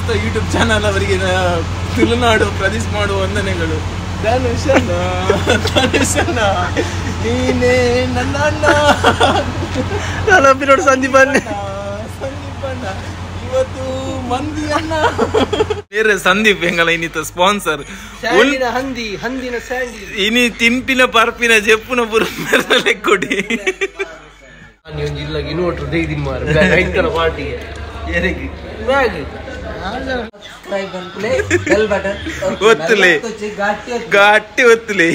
ಮಾತ YouTube channel ಅವರಿಗೆ ತುಳುನಾಡು ಪ್ರದೇಶ ಮಾಡುವ ವಂದನೆಗಳು. ಧನುಷನ ಧನುಷನ ನೀನೇ ನನ್ನ ಅಣ್ಣ. ನಾನು ಸಂದೀಪಣ್ಣ ಸಂದೀಪಣ್ಣ ಇವತ್ತು ಮಂದಿ ಅಣ್ಣ ಬೇರೆ ಸಂದೀಪ್ ಎಂಗಲ ಇನ್ನಿತ ಸ್ಪಾನ್ಸರ್. ಹಂದಿ ಹಂದಿನ ಸ್ಯಾಂಡಿ ಇನಿ ತಿನ್ಪಿನ ಪರ್ಪಿನ ಜೆಪ್ಪುನ ಪುರ ಲೆಕ್ಕೊಡಿ. ಇಲ್ಲ ಇನ್ವರ್ಟರ್ ದೇದಿನ ಮಾರ ಬ್ಯಾಗ್ ಪಾರ್ಟಿಗೆ ಬ್ಯಾಗ್ ಒತ್ತುಲೆ ಗಾಟಿ ಒತ್ತುಲೆ.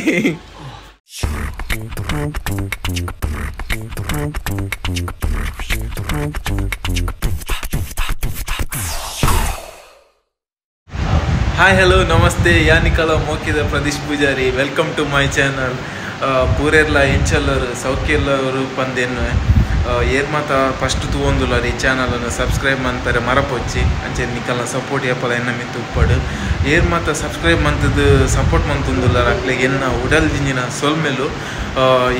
ಹಾಯ್ ಹಲೋ ನಮಸ್ತೆ, ಯಾನಿಕಲ ಮೋಕಿದ Pradeesh Poojary. Welcome to my channel. ಪೂರೆರ್ಲ ಎಂಚಲ್ಲರು ಸೌಖ್ಯಲ್ಲವರು ಪಂದೇನು ಏರ್ ಮಾತ ಫಸ್ಟ್ ತೂವೊಂದುಲ್ಲಾರ್ ಈ ಚಾನಲನ್ನು ಸಬ್ಸ್ಕ್ರೈಬ್ ಮಂತಾರೆ ಮರಪೊಚ್ಚಿ ಅಂಚೆ ನಿಕಲ್ನ ಸಪೋರ್ಟ್ ಏಪಲ ಎನ್ನ ಮಿತ್ತು ಉಪ್ಪಡು. ಏರ್ ಮಾತ ಸಬ್ಸ್ಕ್ರೈಬ್ ಮಂತದ್ದು ಸಪೋರ್ಟ್ ಮಂತುಂದುಲ್ಲಾರ್ ಅಕ್ಲೆಗ್ ಎನ್ನ ಉಡಲ್ ದಿಂಜಿನ ಸೊಲ್ಮೆಲು.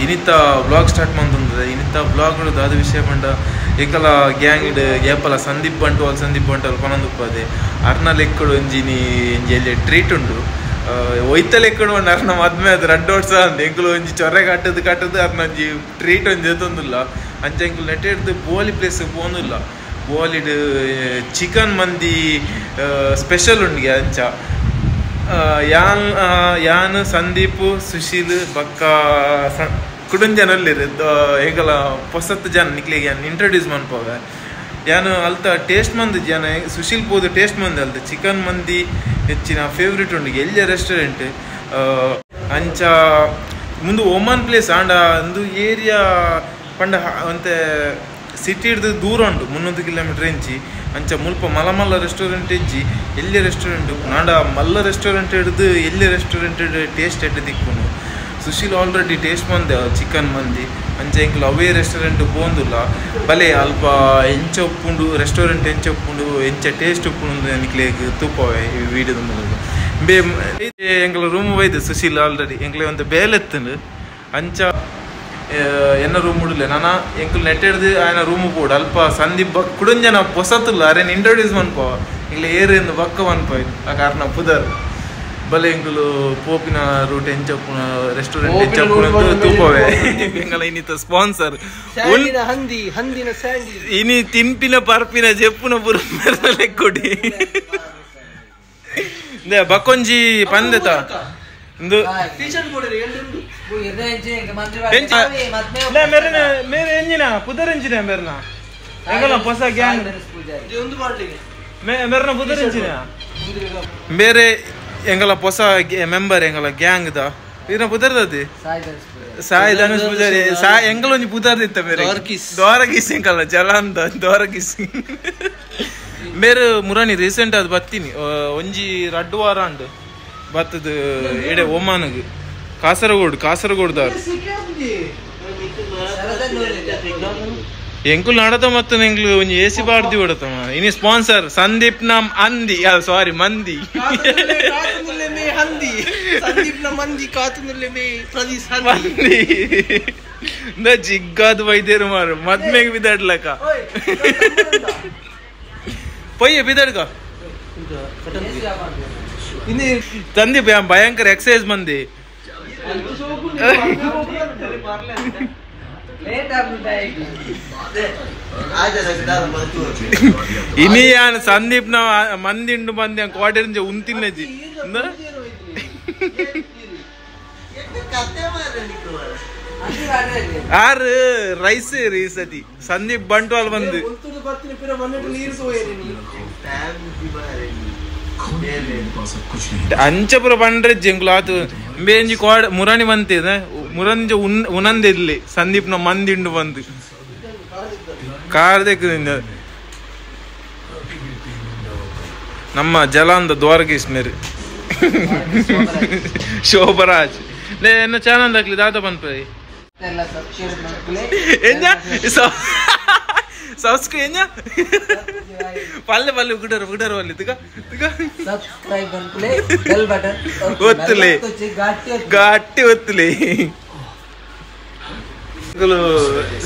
ಇನಿತ ವ್ಲಾಗ್ ಸ್ಟಾರ್ಟ್ ಮಂತುಂದುಲ್ಲ. ಇನಿತ ವ್ಲಾಗ್ಡು ದಾದ ವಿಷಯ ಪಂಡ ಏಕಲ ಗ್ಯಾಂಗ್ ಏಪಲ ಸಂದೀಪ್ ಬಂಟ್ವಾಲ್ ಸಂದೀಪ್ ಬಂಟ್ವಾಲ್ ಪನೊಂದುಪ್ಪದೆ ಅರ್ನ ಲೆಕ್ಕಡು ಒಂಜಿನಿ ಒಂಜಿ ಎಲ್ಲಿ ಟ್ರೀಟ್ ಉಂಡು. ಒಯ್ತ ಲೆಕ್ಕಡು ಒಂದು ಅರ್ನ ಮದ್ಮೆ ಅದು ರಡ್ಡ್ ವರ್ಷ ಅಂದ್ ಎಂಕುಲು ಒಂಜಿ ಚೊರೆ ಕಟ್ಟದು ಕಟ್ಟದು ಅರ್ನ ಒಂಜಿ ಟ್ರೀಟ್ ಒಂಜಿ ಎತ್ತೊಂದುಲ್ಲ. ಅಂಚ ಎಂಕುಲು ನೆಟ್ಟೆಡ್ದು ಬೋಲಿ ಪ್ಲೇಸ್ ಪೋಂದುಲ್ಲ. ಬೋಲಿಡ್ ಚಿಕನ್ ಮಂದಿ ಸ್ಪೆಷಲ್ ಉಂಡಿಗೆ. ಅಂಚ ಯಾನ್ ಯಾನ್ ಸಂದೀಪ್ ಸುಶೀಲ್ ಬಕ್ಕ ಕುಡುಂಜನ ಉಲ್ಲೆರ್ ಏಕಲ ಪೊಸತ್ ಜನ ನಿಕ್ಲೆಗ್ ಯಾನ್ ಇಂಟ್ರೊಡ್ಯೂಸ್ ಮನ್ಪವೆ. ಯಾನು ಅಲ್ತ ಟೇಸ್ಟ್ ಮಂದಿ ಜನ ಸುಶೀಲ್ ಪೋದು ಟೇಸ್ಟ್ ಮಂದಿ ಅಲ್ತ ಚಿಕನ್ ಮಂದಿ ಹೆಚ್ಚಿನ ಫೇವ್ರೇಟ್ ಉಂಡು ಎಲ್ಯ ರೆಸ್ಟೋರೆಂಟ್. ಅಂಚ ಮುಂದು ಒಮನ್ ಪ್ಲೇಸ್ ಆಂಡ ಒಂದು ಏರಿಯಾ ಪಂಡ ಅಂತೆ ಸಿಟಿ ಹಿಡ್ದು ದೂರ ಉಂಟು 300 ಕಿಲೋಮೀಟರ್ ಇಂಚಿ. ಅಂಚ ಮುಲ್ಪ ಮಲ್ಲ ಮಲ್ಲ ರೆಸ್ಟೋರೆಂಟ್ ಇಜ್ಜಿ ಎಲ್ಲಿ ರೆಸ್ಟೋರೆಂಟ್ ನಾಂಡ ಮಲ್ಲ ರೆಸ್ಟೋರೆಂಟ್ ಹಿಡ್ದು ಎಲ್ಲಿ ರೆಸ್ಟೋರೆಂಟ್ ಟೇಸ್ಟ್ ಎಡ್ಡು ದಿಕ್ಕುನು. ಸುಶೀಲ್ ಆಲ್ರೆಡಿ ಟೇಸ್ಟ್ ಮಂದೆ ಚಿಕನ್ ಮಂದಿ. ಅಂಚ ಎಂಕ್ಲು ಅವೇ ರೆಸ್ಟೋರೆಂಟ್ ಪೋಂದುಲ್ಲ. ಬಲೆ ಅಲ್ಪ ಎಂಚ ಉಪ್ಪುಂಡು ರೆಸ್ಟೋರೆಂಟ್ ಎಂಚ ಉಪ್ಪುಂಡು ಎಂಚ ಟೇಸ್ಟ್ ಉಪ್ಪುಂಡು ನಿಕ್ಲೆಗ್ ತೂಪವೆ ಈ ವೀಡಿಯೋದ ಮೂಲಕ. ಬೇ ಎಂಕ್ಲ ರೂಮ್ ಒಯ್ದು ಸುಶೀಲ್ ಆಲ್ರೆಡಿ ಎಂಕ್ಲೆ ಒಂದು ಬೇಲೆತ್ತುಂಡು. ಅಂಚ ಎನ್ನ ರೂಮ್ ಉಡುಲೆ ನಾನ ಎಂಕುಲು ನೆಟ್ಟೆಡ್ದು ಆಯನ ರೂಮ್ ಪೋಡು. ಅಲ್ಪ ಸಂದೀಪ್ ಕುಡುಂಜನ ಪೊಸತುಲ್ಲ ಅರೇನು ಇಂಟ್ರೊಡ್ಯೂಸ್ ಮನ್ಪವ ಇಂಗ್ಲೆ ಏರಿಂದ ಬಕ್ಕ ಮನ್ಪ ಆ ಕಾರಣ ಪುದರ್ ಬಲೆ ಎಂಕುಲು ಪೋಪಿನ ರೂಟ್ ಎಂಚಪ್ಪುನ ರೆಸ್ಟೋರೆಂಟ್ ಎಂಚಪ್ಪುನ ತೂಪವೆ. ಎಂಗಲ ಇನ್ನಿತ ಸ್ಪಾನ್ಸರ್ ಹಂದಿ ಹಂದಿನ ಸ್ಯಾಂಡಿ ಇನಿ ತಿನ್ಪಿನ ಪರ್ಪಿನ ಜೆಪ್ಪುನ ಪುರ ಲೆಕ್ಕೊಡಿ. ಬಕ್ಕೊಂಜಿ ಪಂದೆತ ಬೇರೆ ಎಂಗಲ ಹೊಸ ಮೆಂಬರ್ ಎಂಗಲ ಗ್ಯಾಂಗ್ the ಇರ ಪುದರ್ದದಿ ಸಾಯಿ ಧನುಷ್ ಪೂಜಾರಿ ಸಾಯಿ ಎಂಗಲ ಒಂಜಿ ಪುದರ್ದಿತ್ತ ಬೇರೆ ದ್ವಾರಕೀಸ್ ಎಂಕಲ್ಲ ಜಲಾಂದ ದ್ವಾರಕೀಸ್. ಬೇರೆ ಮುರಾಣಿ ರೀಸೆಂಟ್ ಅದು ಬತ್ತೀನಿ ಒಂಜಿ ರಡ್ಡು ವಾರ ಅಂಡು ಬತ್ತದ ಎಡೆ ಒಮಾನಗ್ ಕಾಸರಗೋಡು ಕಾಸರಗೋಡ್ದಾರ್ ಎಂಕುಲು ನಡತ ಮತ್ತು ಎಂಕ್ಲು ಒಂಜಿ ಎ ಸಿ ಬಾಡ್ದಿ ಬಿಡತಮ್ಮ. ಇನಿ ಸ್ಪಾನ್ಸರ್ ಸಂದೀಪ್ ನಮ್ ಅಂದಿ ಸಾರಿ ಮಂದಿ ಮಂದಿ ಜಿಗ್ಗಾದ ವೈದ್ಯರು ಮಾರು ಮದ್ಮೆಗ್ ಬಿದಾಡ್ಲಕ ಪೊಯ್ಯ ಬಿದಾಡ್ಕ ಸಂದೀಪ್ ಭಯಂಕರ ಎಕ್ಸಸೈಸ್ ಮಂದಿ. ಇನಿ ಯಾನ್ ಸಂದೀಪ್ ನ ಮಂದಿಂಡು ಮಂದಿ ಕ್ವಾರ್ಟರ್ ಉಂತಿನ್ನಜಿ ಆರು ರೈಸ್ ಈ ಸತಿ ಸಂದೀಪ್ ಬಂಟ್ವಾಲ್ ಬಂದು ಅಂಚಪುರ ಬಂಡ್ರೆ ಜಂಗುಲ ಆತು ಬೇಂಜಿ ಕೋಡ್ ಮುರಾಣಿ ಬಂತಿದೆ ಮುರಂಜ ಉನಂದಿರ್ಲಿ ಸಂದೀಪ್ನ ಮಂದಿಂಡು ಬಂದು ಕಾರ್ದಕ್ಕೆ ನಮ್ಮ ಜಲಾಂದ ದ್ವಾರಕೀಶ್ ಮೇರಿ ಶೋಭರಾಜ್ ಲೇ ಎನ್ನ ಚಾನಲ್ ಹಾಕ್ಲಿ ದಾದ ಬಂದ್ಪರಿ ಎಂಜ ಸಬ್ಸ್ಕ್ರೈಬ್ ಎಂಜ ಪಲ್ಲೆ ಪಲ್ಲೆ ಉಗುಡರು ಉಗುಡರು ಅಲ್ಲಿ ತುಗ ತುಗ ಸಬ್ಸ್ಕ್ರೈಬ್ ಅನ್ಕುಲೆ ಬೆಲ್ ಬಟನ್ ಒತ್ತುಲೆ ಗಾಟಿ ಒತ್ತುಲೆ.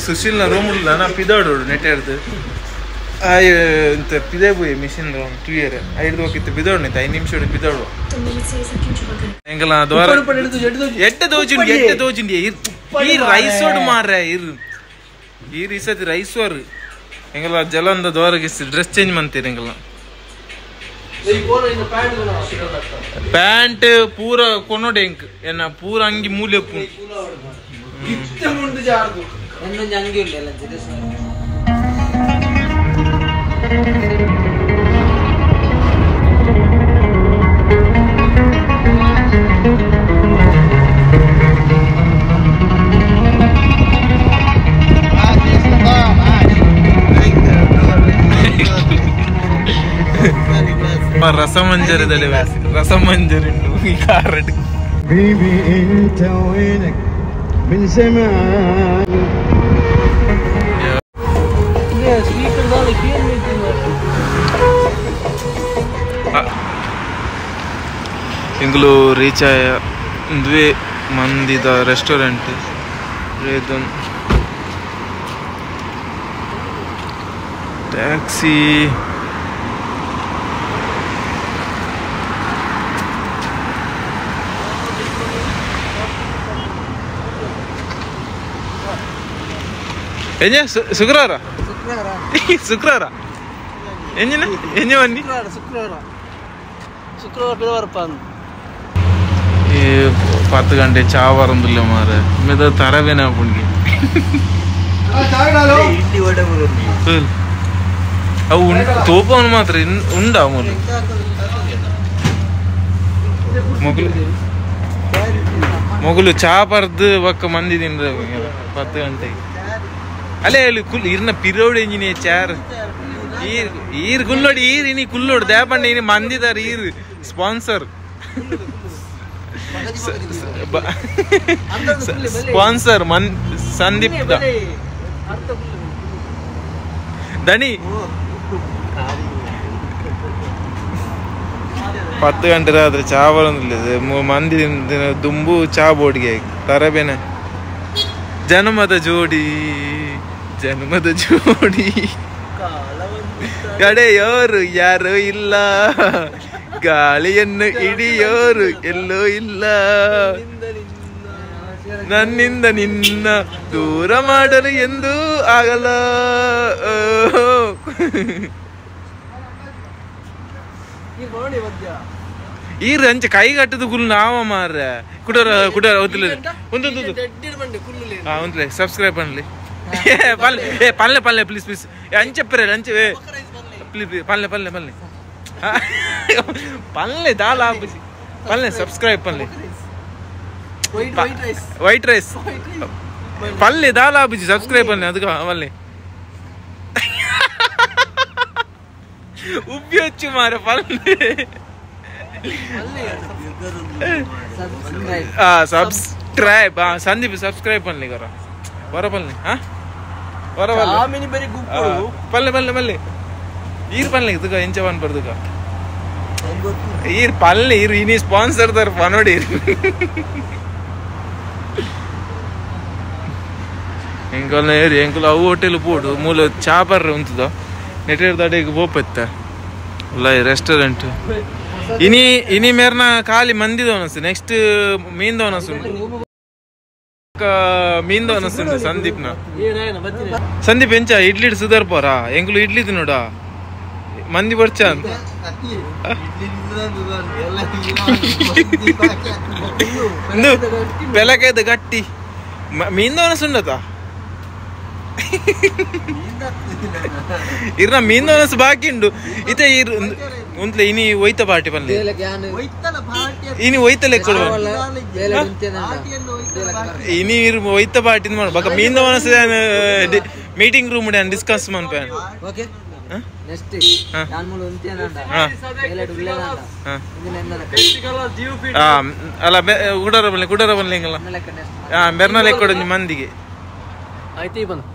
ಸುಶೀಲ್ನ ರೂಮ್ ಉಲ್ಲ ನಾ ಪಿದಾಡು ನೆಟ್ಟೆಡ್ದು. ಇಂತ ಪಿದೆ ಪೋಯೆ ಮಿಷಿನ್ ತೂಯರೆ ಐದು ಹೋಗಿತ್ತು ಬಿದೋಡ್ 5 ನಿಮಿಷ ಬಿದೋಡು ಎಂಕಲ ದ್ವಾರ ಎಡ್ಡೆ ದೋಜುಂಡಿ ಎಡ್ಡೆ ದೋಜುಂಡಿ ಈ ರೈಸ್ ಓಡ್ ಮಾರ್ರೆ ಇರು ಈ ರೀಸತಿ ರೈಸ್ ವರ್ ಎಂಕಲ ಜಲಂದ ದ್ವಾರಕ್ಕೆ ಡ್ರೆಸ್ ಚೇಂಜ್ ಮಂತೀರಿ ಎಂಕಲ ಪ್ಯಾಂಟ್ ಪೂರ ಕೊನೋಡೆ ಎಂಕ್ ಎನ್ನ ಪೂರ ಅಂಗಿ ಮೂಲೆ ಅಂಗಿ ಇಲ್ಲ. ರಸಮಂಜರಿ ರಸಮಂಜರಿ ಕಾರಡ್ حبيبي انت وينك من زمان. ಎಂಗುಲು ರೀಚ್ ಆಯ ಇಂದುವೆ ಮಂದಿದ ರೆಸ್ಟೋರೆಂಟ್ ರೇದನ್ ಟ್ಯಾಕ್ಸಿ ಎಂಜ ಶುಕ್ರವಾರ ಶುಕ್ರವಾರ ಎಂಜಿನ ಎಂಜ ಬನ್ನಿ ಶುಕ್ರವಾರ ಶುಕ್ರವಾರ ಪಿರವರಪ್ಪ ಈ 10 ಗಂಟೆ ಚಾ ಬರಂದಿಲ್ಲ ಮಾರೆ ಮೆದ ತರವೇನ ಪುಣ್ಗೆ ಅವು ತೋಪವನು ಮಾತ್ರ ಉಂಡ ಮೂಲು ಮೊಗಲು ಮೊಗಲು ಚಾ ಪರ್ದು ಒಕ್ಕ ಮಂದಿ ತಿಂದ್ರ 10 ಗಂಟೆಗೆ ಅಲ್ಲೇ ಅಲ್ಲಿ ಕುಲ್ ಇರ್ನ ಪಿರೋಡ್ ಎಂಜಿನಿ ಚಾರ್ ಈರ್ ಈರ್ ಕುಲ್ಲೋಡಿ ಈರ್ ಇನಿ ಕುಲ್ಲೋಡು ದೇಪಣ್ಣ ಇನಿ ಮಂದಿದಾರ ಈರ್ ಸ್ಪಾನ್ಸರ್ ಸ್ಪಾನ್ಸರ್ ಮನ್ ಸಂದೀಪ್ ದಣಿ 10 ಗಂಟೆ ರಾತ್ರಿ ಚಾ ಬರೋದಿಲ್ಲ ಮಂದಿ ದುಂಬು ಚಾ ಬೋರ್ಡ್ಗೆ ತರಬೇನೆ. ಜನ್ಮದ ಜೋಡಿ ಜನ್ಮದ ಜೋಡಿ ಕಡೆಯೋರು ಯಾರು ಇಲ್ಲ, ಗಾಳಿಯನ್ನು ಹಿಡಿಯೋರು ಎಲ್ಲೂ ಇಲ್ಲ, ನನ್ನಿಂದ ನಿನ್ನ ದೂರ ಮಾಡಲು ಎಂದೂ ಆಗಲ್ಲ. ಈ ರಂಚ ಕೈಗಟ್ಟದ ಗುಲ್ ನಾವ ಮಾರ್ರೆ ಕುಡೋರ ಕುಡೋರ ಒಂದ್ಲೆ ಒಂದೊಂದು ಒಂದ್ಲೆ ಸಬ್ಸ್ಕ್ರೈಬ್ ಪನ್ಲಿ ಪಲ್ಲೆ ಏ ಪಲ್ಲೆ ಪಲ್ಲೆ ಪ್ಲೀಸ್ ಪ್ಲೀಸ್ ಅಂಚೆಪ್ಪರೆ ಅಂಚೆ ಪ್ಲೀಸ್ ಪಲ್ಲೆ ಪಲ್ಲೆ ಪಲ್ಲೆ ಪಲ್ಲೆ ದಾಲ್ ಆಪುಜಿ ಪಲ್ಲೆ ಸಬ್ಸ್ಕ್ರೈಬ್ ಪಲ್ಲೆ ವೈಟ್ ರೈಸ್ ಪಲ್ಲೆ ದಾಲ್ ಆಪುಜಿ ಸಬ್ಸ್ಕ್ರೈಬ್ ಪಲ್ಲೆ ಅದಕ್ಕೆ ಪಲ್ಲೆ ಉಬ್ಬಿ ಹಚ್ಚು ಮಾರ ಪಲ್ಲೆ ಸಬ್ಸ್ಕ್ರೈಬ್ ಸಂದೀಪ್ ಸಬ್ಸ್ಕ್ರೈಬ್ ಪನ್ಲಿ ಗೊರ ವರ ಪಲ್ಲೆ ವರ ಪಲ್ಲೆ ಪಲ್ಲೆ ಪಲ್ಲೆ ಈರ್ ಪಲ್ಲೆ ಇದುಕ ಎಂಚ ಪನ್ ಬರ್ದುಕ ಈರ್ ಪಲ್ಲೆ ಈರ್ ಇನಿ ಸ್ಪಾನ್ಸರ್ ದರ್ ಪನೋಡಿ ಎಂಕಲ್ನ ಏರಿ ಎಂಕಲ್ ಅವು ಹೋಟೆಲ್ ಪೋಡು ಮೂಲ ಚಾ ಬರ್ರೆ ಉಂತದ ನೆಟೇರ್ ದಡೆಗೆ ಬೋಪತ್ತ ಉಲ್ಲ ರೆಸ್ಟೋರೆಂಟ್ ಇನಿ ಇನಿ ಮೇರ್ನ ಖಾಲಿ ಮಂದಿದವನಸು ನೆಕ್ಸ್ಟ್ ಮೀನ್ದವನಸು ಮೀನ್ದವನಸು ಸಂದೀಪ್ನ ಸಂದೀಪ್ ಎಂಚ ಇಡ್ಲಿ ಸುಧಾರ್ ಪೋರ ಎಂಕುಲು ಇಡ್ಲಿ ತಿನ್ನೋಡ ಮಂದಿ ಬರ್ಚ ಅಂತ ಬೆಲಕೈದ ಗಟ್ಟಿ ಮೀನ್ದವನಸು ಉಂಡತ ಇರ್ನ ಮೀನ್ದವನಸು ಬಾಕಿ ಉಂಡು ಇತ್ತೆ ಇರ್ ಉಂತ್ಲೆ ಇನಿ ಒಯ್ತ ಪಾರ್ಟಿ ಪನ್ಲೆ ಇನಿ ಒಯ್ತ ಲೆಕ್ಕ ಇನಿ ಇರ್ ಒಯ್ತ ಪಾರ್ಟಿ ಮಾಡು ಬಕ ಮೀನ್ದವನಸು meeting room discuss ಮನ್ಪೆ. ಅಲ್ಲ ಕುಡರ ಬನ್ನಿ ಕುಡರ ಬನ್ನಿ ಹಿಂಗಲ್ಲ ಬೆರ್ನ ಲೆಕ್ಕಡು ಮಂದಿಗೆ ಆಯ್ತು ಬಂದು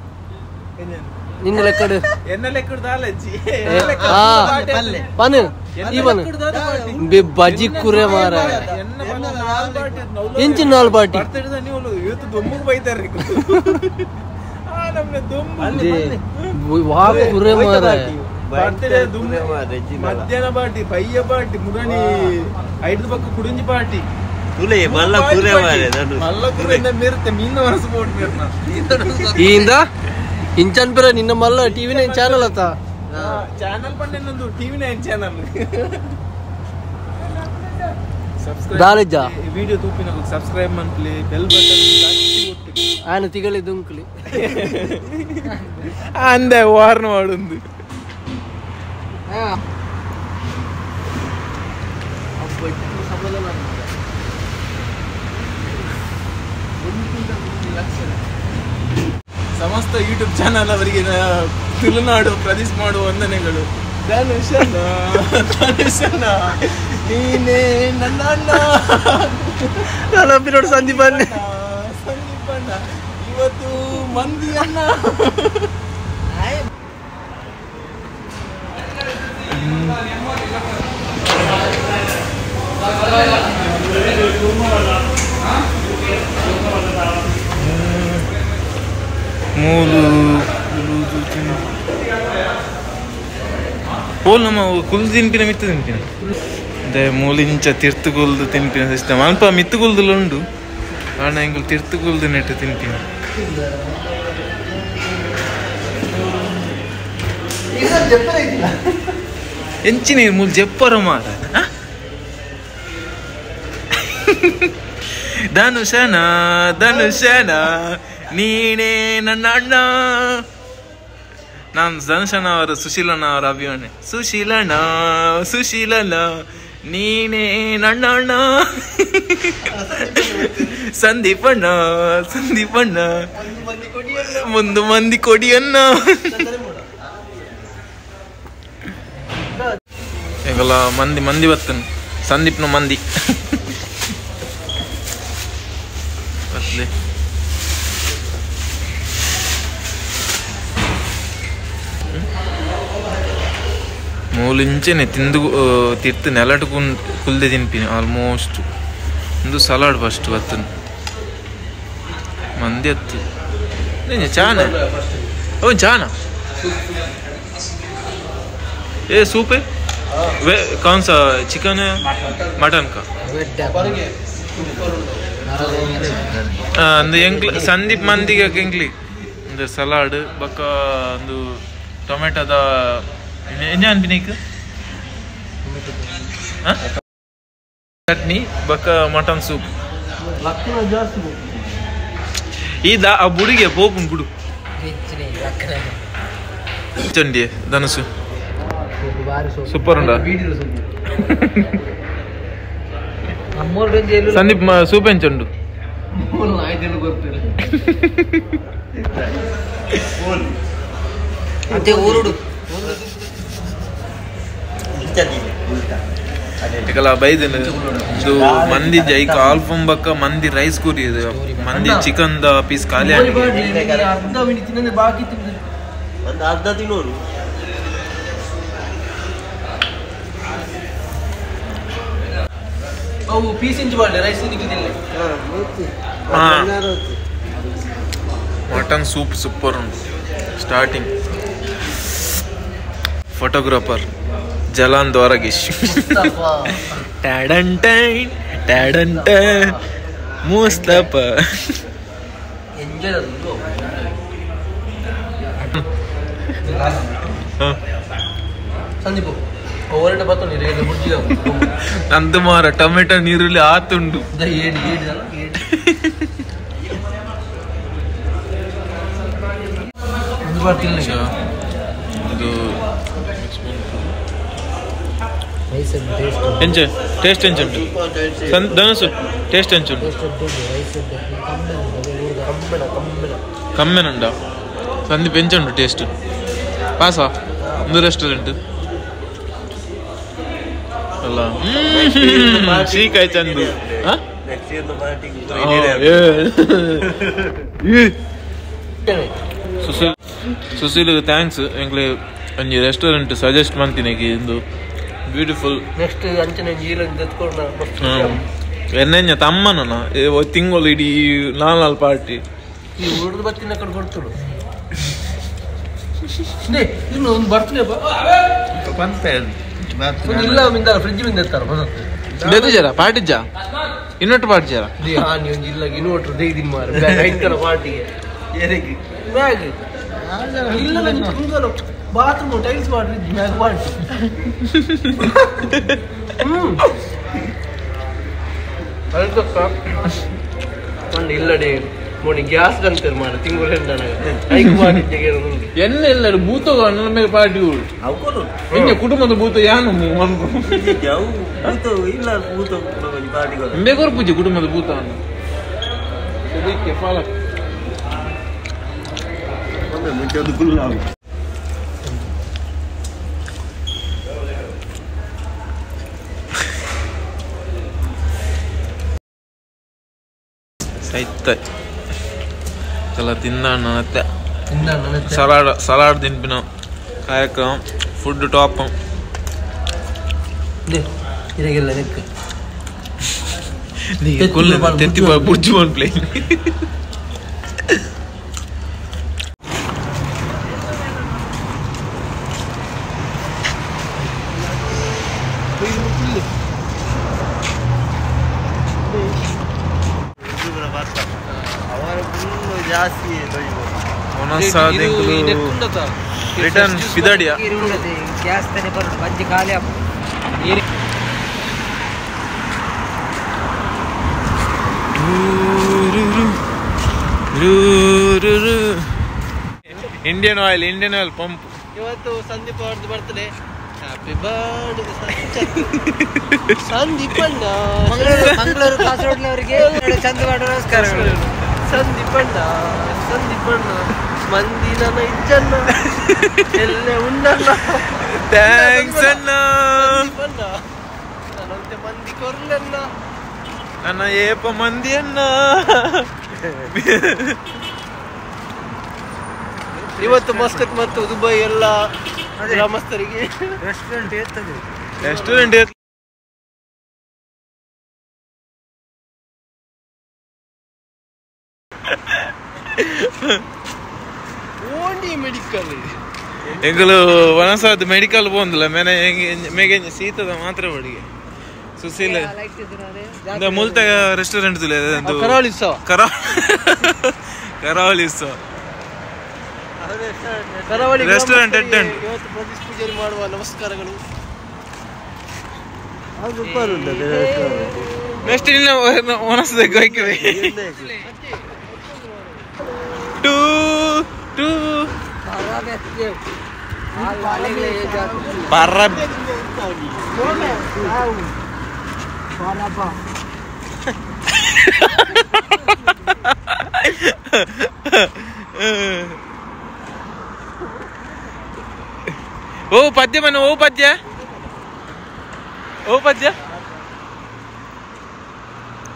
ನಿನ್ನ ಲೆಕ್ಕಡು ಎನ್ನ ಲೆಕ್ಕಡು ದಾಲಜ್ಜಿ ಪನ್ ಈ ಬನ್ ಬಜಿ ಕುರೆ ಮಾರ ಇಂಚಿನ ನಾಲ್ ಬಾಟಿ ಇವತ್ತು ದೊಮ್ಮಗ್ ಬೈತಾರೆ. ವಾ ಕುರೆ ಮಾರೆ ಮಧ್ಯಾಹ್ನ ಪಾರ್ಟಿ ಪಯ್ಯ ಪಾರ್ಟಿ ಮುರಣಿ ಐದು ಪಕ್ಕ ಕುಡುಂಜಿ ಪಾರ್ಟಿ ತುಲೆ ಮಲ್ಲ ಕುರೆ ಮಾರೆ ಮಲ್ಲ ಕುರೆ ಮೆರುತ್ತೆ ಮೀನ ಮನಸ್ಸು ಬೋಟ್ ಮೆರ್ನ ಈಂದ ಇಂಚನ್ ಪೆರ ನಿನ್ನ ಮಲ್ಲ TV nine channel ಅತ್ತ ಚಾನಲ್ ಪಂಡೆ ನಂದು TV nine channel subscribe ದಾಲೆಜ್ಜ video ತೂಪಿನ subscribe ಮನ್ಪ್ಲಿ bell button ಆನ ತಿಗಳಿ ದುಂಕ್ಲಿ ಅಂದೆ ವಾರ್ನ್ ಮಾಡುಂದು ಸಮಸ್ತ ಯೂಟ್ಯೂಬ್ ಚಾನಲ್ ಅವರಿಗೆ ತುಳುನಾಡು ಪ್ರದೇಶ ಮಾಡುವ ವಂದನೆಗಳು. ಧನುಷನ ಧನುಷನ ನೀನೇ ನನ್ನ ಅಣ್ಣ ನೋಡು ಸಂದೀಪಣ್ಣ ಸಂದೀಪಣ್ಣ ಇವತ್ತು ಮಂದಿ ಅಣ್ಣ. ಮೂಲು ಪೋಲ್ ನಮ್ಮ ಕುಲ್ದು ತಿನ್ಪಿನ ಮಿತ್ತು ತಿನ್ಪಿನ ಅದೇ ಮೂಲಿಂಚ ತಿರ್ತು ಕುಲ್ದು ತಿನ್ಪಿನ ಸಿಸ್ಟಮ್ ಅಲ್ಪ ಮಿತ್ತು ಕುಲ್ದುಲು ಉಂಡು ಆಣ ಎಂಗುಲು ತಿರ್ತು ಕುಲ್ದು ನೆಟ್ಟು ತಿನ್ಪಿನ. ಎಂಚಿನ ಮೂಲು ಜಪ್ಪರ ಮಾರ ಧನುಷನ ಧನುಷನ ನೀನೇ ನನ್ನ ಅಣ್ಣ. ನಾನು ಧನುಷನ ಅವರ ಸುಶೀಲನ ಅವರ ಅಭಿಮಾನಿ. ಸುಶೀಲನ ಸುಶೀಲನ ನೀನೇ ನನ್ನ ಅಣ್ಣ ಸಂದೀಪಣ್ಣ ಸಂದೀಪಣ್ಣ ಒಂದು ಮಂದಿ ಕೊಡಿಯನ್ನ. ಎಂಗಲ ಮಂದಿ ಮಂದಿ ಬತ್ತನ್ ಸಂದೀಪ್ನ ಮಂದಿ ಬತ್ಲೆ. ಮೂಲಿಂಚೆನೆ ತಿಂದು ತಿರ್ತು ನೆಲಟು ಕುಲ್ದೆ ತಿನ್ಪಿನಿ ಆಲ್ಮೋಸ್ಟ್. ಒಂದು ಸಲಾಡ್ ಫಸ್ಟ್ ಬತ್ತನ್ ಮಂದಿ ಹತ್ತು ಚಾನ ಓ ಚಾನ ए सूप है वे कौन सा चिकन है मटन का ಅಂದು ಎಂಕ್ಲಿ ಸಂದೀಪ್ ಮಂದಿಗೆ ಎಂಕ್ಲಿ ಒಂದು ಸಲಾಡ್ ಬೊಕ್ಕ ಒಂದು ಟೊಮೆಟೊದ ಎಂಜ ಅನ್ಪಿನೀಕ್ ಚಟ್ನಿ ಬೊಕ್ಕ ಮಟನ್ ಸೂಪ್. ಈ ದಾ ಆ ಬುಡಿಗೆ ಪೋಪುನ್ ಬುಡು ಚಂಡಿ ಧನುಸು ಸೂಪರ್ ಉಂಡ ಸಂದೀಪ್ ಸೂಪ್ ಎಂಚುಂಡು ಬೈದಿನ ಇದು ಮಂದಿ ಜೈಕ್ ಆಲ್ಫಂ ಬಕ್ಕ ಮಂದಿ ರೈಸ್ ಕೂರಿ ಇದು ಮಂದಿ chicken the piece ಖಾಲಿ ಅರ್ಧ ತಿನ್ನೋರು. ಅವು ಪೀಸ್ ಇಂಚು ಮಾಡಿ rice mutton soup super ಉಂಟು. Starting photographer Jalan ದ್ವಾರಗೀಶ್ ಟ್ಯಾಡನ್ ಟೈನ್ ಟ್ಯಾಡನ್ ಟೈನ್ Mustafa Sandeep ಹೊರಟ ನಂದು ಮಾರ ಟೊಮೆಟೊ ನೀರುಳ್ಳಿ ಆತುಂಡು. ಇದು ಎಂಚ ಟೇಸ್ಟ್ ಎಂಚುಂಟು ಧನುಸು ಟೇಸ್ಟ್ ಎಂಚುಂಟು ಕಮ್ಮೆನುಂಡ ಸಂದೀಪ್ ಎಂಚುಂಟು ಟೇಸ್ಟ್ ಪಾಸಾ ಒಂದು ರೆಸ್ಟೋರೆಂಟ್ ಅಲ್ಲ ಶೀಕಾಯ್ ಚಂದು ಸುಶೀಲ್ thanks ಎಂಕ್ಲೆ ಒಂಜಿ ರೆಸ್ಟೋರೆಂಟ್ ಸಜೆಸ್ಟ್ ಮಾಡ್ತೀನಿ ಇಂದು ಬ್ಯೂಟಿಫುಲ್. ನೆಕ್ಸ್ಟ್ ಅಂಚನೆ ಎನ್ನೆಂಜ ತಮ್ಮನ ತಿಂಗಳು ಇಡೀ ನಾಲ್ ಪಾರ್ಟಿ ಈ ಉಳಿದ ಬತ್ತಿನ ಕಡೆ ಕೊಡ್ತಳು. ಇನ್ನು ಒಂದು ಬರ್ತ್ಡೇ ಇಲ್ಲ ಮಿಂದಾರ ಫ್ರಿಜ್ ಮಿಂದ ಇರ್ತಾರ ಜರ ಪಾರ್ಟಿ ಜಾ ಇನ್ನೊಟ್ಟು ಪಾರ್ಟಿ ಜರ ಹಾನಿ ಒಂದು ಇಲ್ಲ ಇನ್ವರ್ಟರ್ ದೇಗಿನ ಮಾರ ಬ್ಯಾಗ್ ಐತರ ಪಾರ್ಟಿಗೆ ಬ್ಯಾಗ್ ಇಲ್ಲ ನಂಗೆ ಬಾತ್ರೂಮ್ ಟೈಲ್ಸ್ ಮಾಡ್ರಿ ಬ್ಯಾಗ್ ಪಾರ್ಟಿ ಇಲ್ಲಡೆ ಮೊನ್ನೆ ಗ್ಯಾಸ್ ಅಂತಾರೆ ಮಾರ ತಿಂಗಳು ಐಕ್ ಮಾಡಿದ್ದೆ ಎಣ್ಣೆ ಇಲ್ಲ ಭೂತ ನನ್ನ ಪಾರ್ಟಿ ಎಣ್ಣೆ ಕುಟುಂಬದ ಭೂತ ಯಾನು ಇಲ್ಲ ಭೂತ ಪಾರ್ಟಿ ಬೇಗೋರ್ ಪೂಜೆ ಕುಟುಂಬದ ಭೂತ ಸೈತ ಎಲ್ಲ ತಿಂದ ಸಲಾಡ್ ಸಲಾಡ್ ತಿನ್ಪಿನ ಕಾರ್ಯಕ್ರಮ ಫುಡ್ ಟಾಪ್ ತೆತ್ತಿ ಬುರ್ಜಿ ಪ್ಲೇನ್ ರಿಟರ್ನ್ ಪಿದಡಿಯ ಗ್ಯಾಸ್ ತಾನೆ ಬರೋದು ಬಂಜಿ ಖಾಲಿ Indian oil Indian oil pump. ಇವತ್ತು ಸಂದೀಪ್ ಅವ್ರದ್ದು birthday. Happy birthday Sandeep ಅಣ್ಣ. ಮಂಗಳೂರು ಕಾಸರಗೋಡ್ನವರಿಗೆ ಚಂದ ಮಾಡುವ ನಮಸ್ಕಾರಗಳು. ಸಂದೀಪ್ ಅಣ್ಣ ಸಂದೀಪ್ ಅಣ್ಣ ಮಂದಿ ನನ್ನ ಇಜ್ಜಣ್ಣ ಎಲ್ಲೇ ಉಂಡಣ್ಣ thanks ಅಣ್ಣ. ಸಂದೀಪ್ ಅಣ್ಣ ನನ್ನಂತೆ ಮಂದಿ ಕೊರ್ಲಣ್ಣ ನನ್ನ ಏಪ ಮಂದಿ ಅಣ್ಣ. ಇವತ್ತು ಮಸ್ಕತ್ ಮತ್ತು ದುಬೈ ಎಲ್ಲ ಗ್ರಾಮಸ್ಥರಿಗೆ ರೆಸ್ಟೋರೆಂಟ್ ಇರ್ತದೆ. ರೆಸ್ಟೋರೆಂಟ್ ಓಂಡಿ ಮೆಡಿಕಲ್ ಎಂಗಲು ವನಸಾದ ಮೆಡಿಕಲ್ ಬಂದಿಲ್ಲ ಮೇನೆ ಮೇಗೆ ಸೀತದ ಮಾತ್ರ ಬಡಿಗೆ ಸುಶೀಲ ಮುಲ್ತ ರೆಸ್ಟೋರೆಂಟ್ ಕರಾವಳಿ ಉತ್ಸವ ಕರಾವಳಿ ಉತ್ಸವ ಕರಾವಳಿ ರೆಸ್ಟೋರೆಂಟ್ ಇವತ್ತು ಪ್ರದೀಶ್ ಪೂಜಾರಿ ಮಾಡುವ ನಮಸ್ಕಾರಗಳು. ನೆಕ್ಸ್ಟ್ ಇನ್ನ ವನಸದ ಟೂ ಟೂ ಪರ ಓ ಪದ್ಯ ಮನ ಓ ಪದ್ಯ ಓ ಪದ್ಯ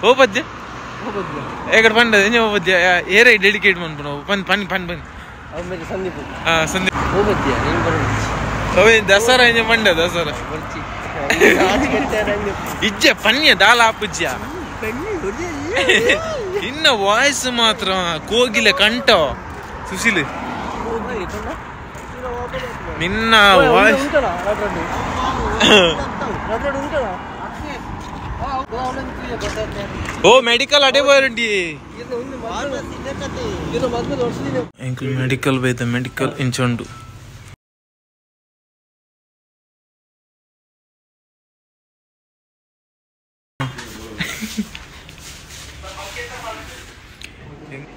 ಓ ಪದ್ಯ ಏಕಡೆ ಪಂಡ ಓ ಪದ್ಯ ಏರೇ ಡೆಡಿಕೇಟ್ ಮನ್ಪುನ ಪನ್ ಪನ್ ಪನ್ ಪನ್ ಸಂದೀಪ್ ಸಂದೀಪ್ ಓ ಪದ್ಯ ಅವೇ ದಸರಾ ಇಂಜ ಪಂಡ ದಸರಾ ಇಜ್ಜೆ ಪನ್ಯ ದಾಲ ಆಪುಜ್ಯ ಇನ್ನ ವಾಯ್ಸ್ ಮಾತ್ರ ಕೋಗಿಲೆ ಕಂಠ ಸುಶೀಲ್ ನಿನ್ನ ವಾಯ್ಸ್ ಓ ಮೆಡಿಕಲ್ ಅಡೆ ಬರಂಡಿ ಮೆಡಿಕಲ್ ಬೈತ ಮೆಡಿಕಲ್ ಇಂಚೊಂಡು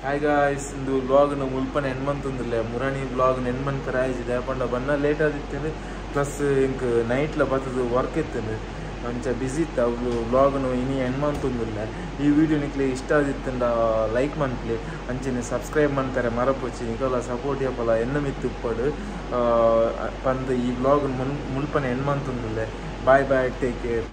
ಹಾಯ್ ಗಾಯ್ಸ್, ಇಂದು ವ್ಲಾಗ್ನ ಮುಲ್ಪನ ಎಣ್ಮಂತಂದಿಲ್ಲ ಮುರಣಿ ವ್ಲಾಗ್ನ ಎಣ್ಮನ್ ಪರಾಯಿಸಿದೆ ಪಂಡ ಬನ್ನ ಲೇಟ್ ಆದಿತ್ತೇನೆ ಪ್ಲಸ್ ಇಂಕ್ ನೈಟ್ಲ ಬತ್ತದು ವರ್ಕ್ ಇತ್ತೇನೆ ಅಂಚ ಬಿಸಿ ಇತ್ತು ಅವು ವ್ಲಾಗ್ನು ಇನಿ ಎಣ್ಮಂತಂದಿಲ್ಲ. ಈ ವಿಡಿಯೋ ನಿಕ್ಲೆ ಇಷ್ಟ ಆದಿತ್ತಂಡ ಲೈಕ್ ಮನ್ಪ್ಲೆ ಅಂಚನೆ ಸಬ್ಸ್ಕ್ರೈಬ್ ಮಾಡ್ತಾರೆ ಮರಪೊಚ್ಚಿ ನಿಕಲ ಸಪೋರ್ಟ್ ಯಪ್ಪಲ ಎನ್ನ ಮಿತ್ತು ಉಪ್ಪಡು ಪಂದು ಈ vlog ಮುಲ್ಪನ ಎಣ್ಮಂತಂದಿಲ್ಲ. Bye bye, take care.